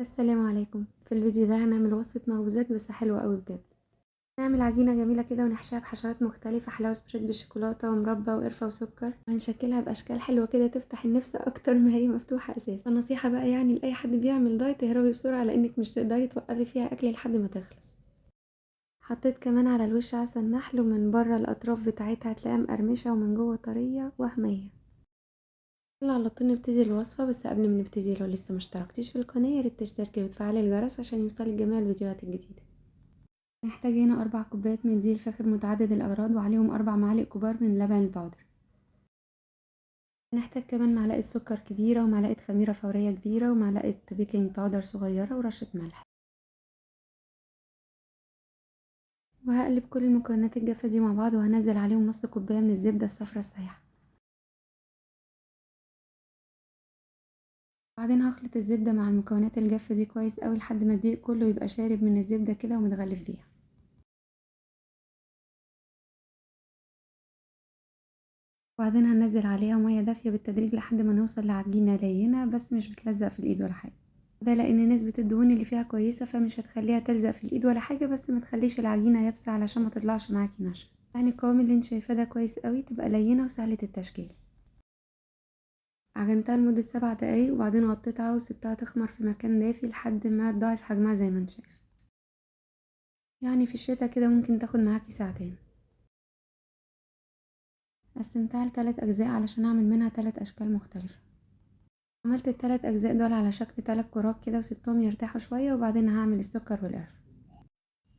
السلام عليكم. في الفيديو ده هنعمل وصفة مخبوزات بس حلوة قوي بجد. نعمل عجينة جميلة كده ونحشيها بحشوات مختلفة، حلاوة spread بالشوكولاتة ومربى وقرفة وسكر، وهنشكلها بأشكال حلوة كده تفتح النفس أكتر ما هي مفتوحة أساسا. النصيحة بقى يعني لأي حد بيعمل دايت، اهربي بسرعة لأنك مش تقدري توقفي فيها أكل لحد ما تخلص. حطيت كمان على الوش عسل نحل، ومن بره الأطراف بتاعتها هتلاقيها مقرمشة ومن جوه طرية وهمية. يلا على طول نبتدي الوصفة، بس قبل ما نبتدي لو لسه ما اشتركتيش في القناة يا ريت تشتركي وتفعلي الجرس عشان يوصلك جميع الفيديوهات الجديدة. هنحتاج هنا 4 كوبايات من دقيق الفاخر متعدد الأغراض، وعليهم 4 معالق كبار من لبن البودر. هنحتاج كمان معلقة سكر كبيرة ومعلقة خميرة فورية كبيرة ومعلقة baking powder صغيرة ورشة ملح. وهقلب كل المكونات الجافة دي مع بعض، وهنزل عليهم نص كوباية من الزبدة الصفراء السايحة. بعدين هخلط الزبدة مع المكونات الجافة دي كويس قوي لحد ما الدقيق كله يبقى شارب من الزبدة كده ومتغلف بيها. وبعدين هننزل عليها مية دافية بالتدريج لحد ما نوصل لعجينة لينة بس مش بتلزق في الايد ولا حاجة. ده لان نسبة الدهون اللي فيها كويسة فمش هتخليها تلزق في الايد ولا حاجة، بس ما تخليش العجينة يابسة علشان ما تطلعش معاكي ناشفة. يعني القوام اللي انت شايفاه ده كويس قوي، تبقى لينة وسهلة التشكيل. عجنتها لمدة 7 دقايق وبعدين غطيتها وسبتها تخمر في مكان دافي لحد ما تضاعف حجمها زي ما انت شايفه. يعني في الشتا كده ممكن تاخد معاكي ساعتين. قسمتها لتلات اجزاء علشان اعمل منها 3 اشكال مختلفة. عملت التلات اجزاء دول على شكل 3 كرات كده وسبتهم يرتاحوا شوية، وبعدين هعمل السكر والقرفة.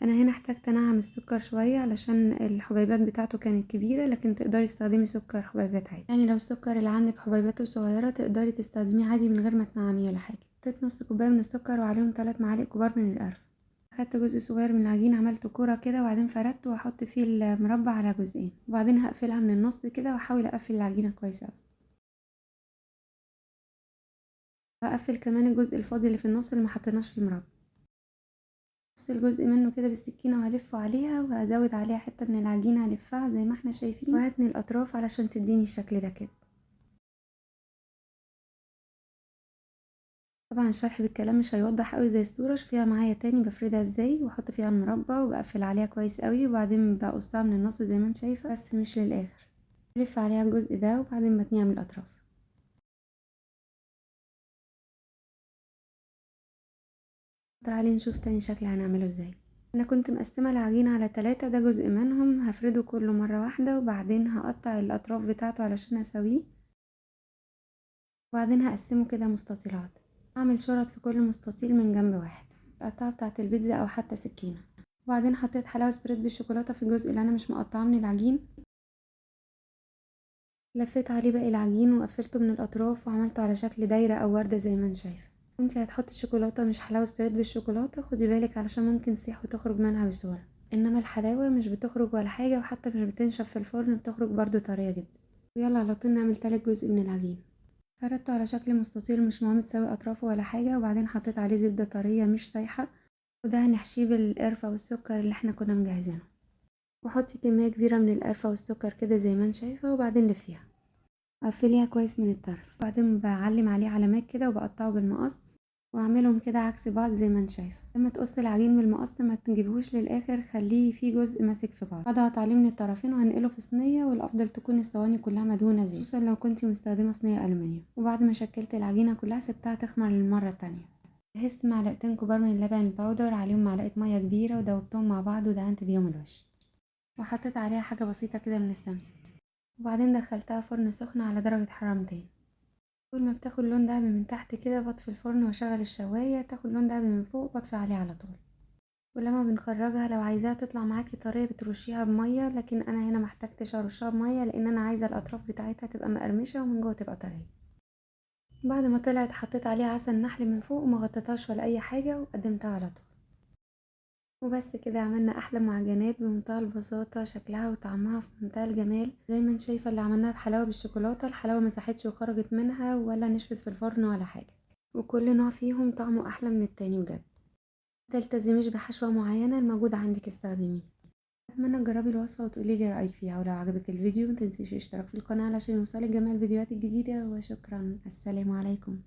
انا هنا احتاجت انعم السكر شوية علشان الحبيبات بتاعته كانت كبيرة، لكن تقدري تستخدمي سكر حبيبات عادي. يعني لو السكر اللي عندك حبيباته صغيرة تقدري تستخدميه عادي من غير ما تنعميه ولا حاجة. حطيت نص كوباية من السكر وعليهم 3 معالق كبار من القرفة. خدت جزء صغير من العجين عملته كرة كده، وبعدين فردته واحط فيه المربى على جزئين، وبعدين هقفلها من النص كده واحاول اقفل العجينة كويس قوي. هقفل كمان الجزء الفاضي اللي في النص اللي ما حطيناش فيه مربى. افصل جزء منه كده بالسكينة وهلفه عليها، وهزود عليها حتة من العجينة هلفها زي ما احنا شايفين، وهتني الاطراف علشان تديني الشكل ده كده. طبعا الشرح بالكلام مش هيوضح قوي زي الصورة، شوفيها معايا تاني بفردها ازاي واحط فيها المربى وبقفل عليها كويس قوي، وبعدين بقصها من النص زي ما انت شايفة بس مش للاخر. بلف عليها الجزء ده وبعدين بتنيها من الاطراف. تعالي نشوف تاني شكل هنعمله ازاي. انا كنت مقسمة العجينة على 3، ده جزء منهم هفرده كله مرة واحدة، وبعدين هقطع الاطراف بتاعته علشان اسويه، وبعدين هقسمه كده مستطيلات. اعمل شرط في كل مستطيل من جنب واحد، القطعة بتاعه البيتزا او حتى سكينة. وبعدين حطيت حلاوة spread بالشوكولاته في الجزء اللي انا مش مقطعاه من العجين، لفيت عليه باقي العجين وقفلته من الاطراف وعملته على شكل دايرة او ورده زي ما انت شايفه. انتي هتحطي شوكولاتة مش حلاوة spread بالشوكولاته، خدي بالك علشان ممكن تسيح وتخرج منها بسهولة، انما الحلاوة مش بتخرج ولا حاجة، وحتى مش بتنشف في الفرن، بتخرج برده طرية جدا. ويلا على طول نعمل تالت جزء من العجين. فردته على شكل مستطيل مش مهم تساوي اطرافه ولا حاجة، وبعدين حطيت عليه زبدة طرية مش سايحه، وده هنحشيه بالقرفه والسكر اللي احنا كنا مجهزينه. وحطي كمية كبيرة من القرفه والسكر كده زي ما انت شايفه، وبعدين لفيها قفليها كويس من الطرف، وبعدين بعلم عليه علامات كده وبقطعه بالمقص واعملهم كده عكس بعض زي ما انت شايفه. لما تقصي العجين بالمقص ما تجيبهوش للاخر، خليه فيه جزء ماسك في بعض. هضغط عليه من الطرفين وهنقله في صينية، والافضل تكون الصواني كلها مدهونه زيت، خصوصا لو كنتي مستخدمة صينية الومنيوم. وبعد ما شكلت العجينة كلها سبتها تخمر للمرة الثانية. جهزت معلقتين كبار من اللبن البودر عليهم معلقه مية كبيرة ودوبتهم مع بعض ودهنت بيهم الوش، وحطيت عليها حاجة بسيطة كده من السمسم، وبعدين دخلتها فرن سخن على درجه حرارة 200. اول ما بتاخد لون دهبي من تحت كده بطفي الفرن واشغل الشوايه، تاخد لون دهبي من فوق بطفي عليه على طول. ولما بنخرجها لو عايزاها تطلع معاكي طرية بترشيها بميه، لكن انا هنا محتاجتش ارشها بميه لان انا عايزه الاطراف بتاعتها تبقى مقرمشه ومن جوه تبقى طرية. بعد ما طلعت حطيت عليها عسل نحل من فوق وما غطيتهاش ولا اي حاجة وقدمتها على طول. وبس كده عملنا احلى معجنات بمنتهى البساطة، شكلها وطعمها في منتهى الجمال. زي ما انت شايفه اللي عملناها بحلاوه بالشوكولاته، الحلاوة ما ساحتش وخرجت منها ولا نشفت في الفرن ولا حاجة، وكل نوع فيهم طعمه احلى من التاني بجد. متلتزميش بحشوه معينة، الموجود عندك استخدميه. اتمنى تجربي الوصفة وتقولي لي رايك فيها، ولو عجبك الفيديو متنسيش الاشتراك في القناة علشان يوصلك جميع الفيديوهات الجديدة. وشكرا، السلام عليكم.